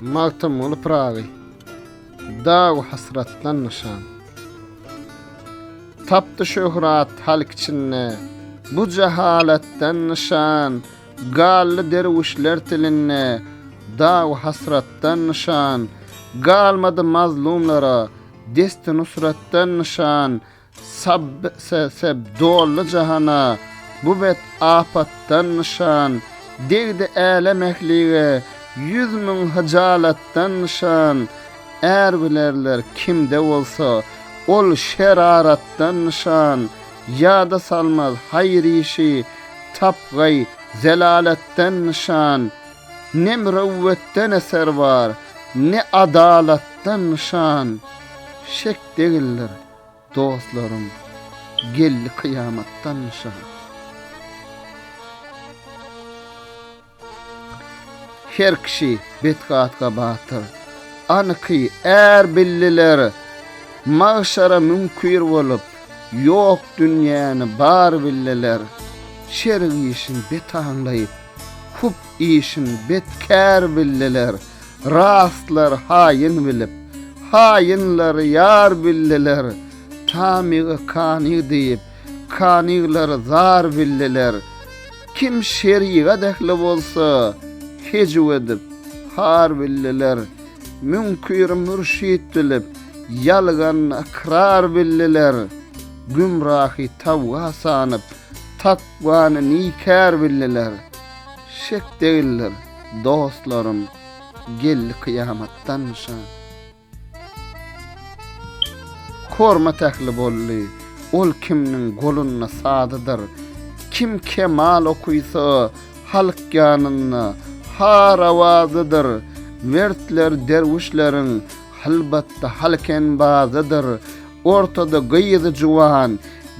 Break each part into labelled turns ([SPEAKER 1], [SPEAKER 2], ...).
[SPEAKER 1] Magtymguly Pyragy, Dag-u hasratdan nyşan. Tapdy şöhrat halk içinde, Bu jehalatdan nyşan, Galdy derwüşler tilinde, Dag-u hasratdan nyşan. Galmady mazlumlara, Desti nusratdan nyşan, Sab-seb doldy jahana, Bu bet apatdan nyşan. Degdi älem ählige, 100.000 hyjalatdan nyşan. Är bilerler kimde bolsa, Ol şeraratdan nyşan. Ýada salmaz haýyr işi, Tapgaý zelaletden nyşan. Ne mürewwetden eser bar, Ne adalatdan nyşan. Şek degildir, dostlarym, Geldi kyýamatdan nyşan. Her kişi betgatga batyr, Anyky är bildiler. Magşara müňkir bolup, Ýok dünýäni bar bildiler. Şer işin bet aňlaýyp, Hup işin bet kär bildiler. Rastlar haýyn bilip, Haýynlary ýar bildiler. Tamyga kanyg diýip, Kanyglary zar bildiler. Kim şerigat ähli bolsa, Hejw edip, har bildiler. Müňkiri mürşit bilip, Ýalganyny ykrar bildiler. Gümrahy tawga sanyp, Takwany nikär bildiler. Şek degildir, dostlarym, Geldi kyýamatdan nyşan. Hormat ähli boldy, ol kimniň golunda sazydyr. Kim kemal okysa, halk ýanynda har awazydyr. Mertler derwüşleriň hylbatda halkenbazydyr. Ortada gyzy juwan,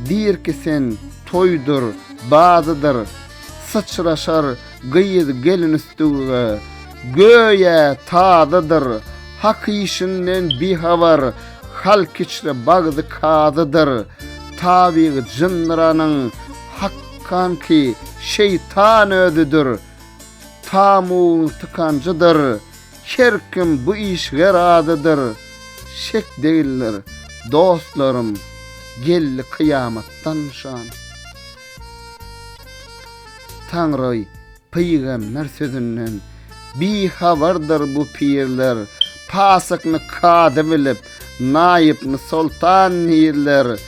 [SPEAKER 1] diýr ki sen toýdur, bazydyr. Syçraşar gyz gelin üstüge, göýä tazydyr. Hak işinden bihabar, halk içre bagzy kazydyr. Tabygy jyndyranyň hakkan ki şeýtan özüdir. Tamugyň tykanjydyr. Her kim bu işge razydyr, Şek degildir, dostlarym, geldi kyýamatdan nyşan. Taňry, pygamber sözünden bihabardyr bu pirler, Pasykny kazy bilip, naýypny soltan diýrler.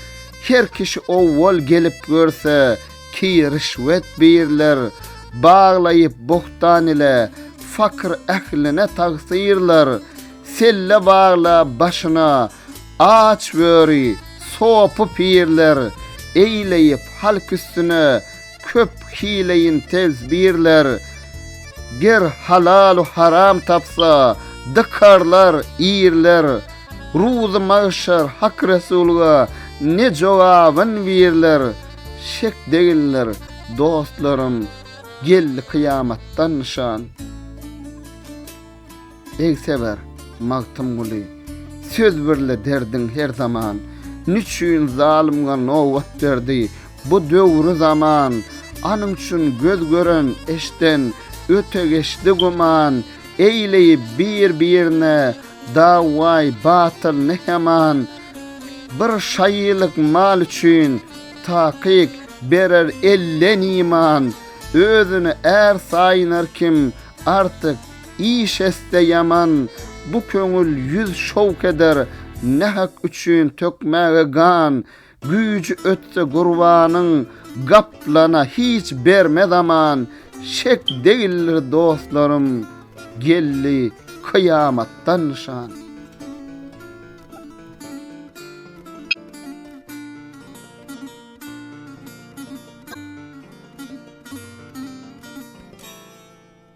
[SPEAKER 1] Her kişi owwal gelip görse, Ki rişwet birler, Baglaýyp buhtan ile, Fakr ähline tagsyrlar, Selle bagla başyna, Aç böri, sopy pirler, Eýleýip halk üstüne, Köp hileýin tezbirler. Ger halal-u haram tapsa, Dykarlar, iýrler. Ruzy magşar Hak Resulga Ne jogabyn birler. Şek degildir, dostlarym, Geldi kyýamatdan nyşan. Egseber, Magtymguly, Söz birle derdiň her zaman, Niçün zalymga nobat berdi Bu döwri zaman, Anyň üçin göz gören, eşden, Öte geçdi güman, Eýleýip bir-birine Dawaý batyl ne heman, Bir şaýylyk mal üçin Takyk berer elden iman, Özüni är saýynar kim, Artyk iş etse ýaman, Bu köňül ýüz şowk eder, Nähak üçin tökmäge gan, Güýji ötse gurbanyň, Gaplana hiç bermez aman, Şek degildir dostlarym, Geldi kyýamatdan nyşan.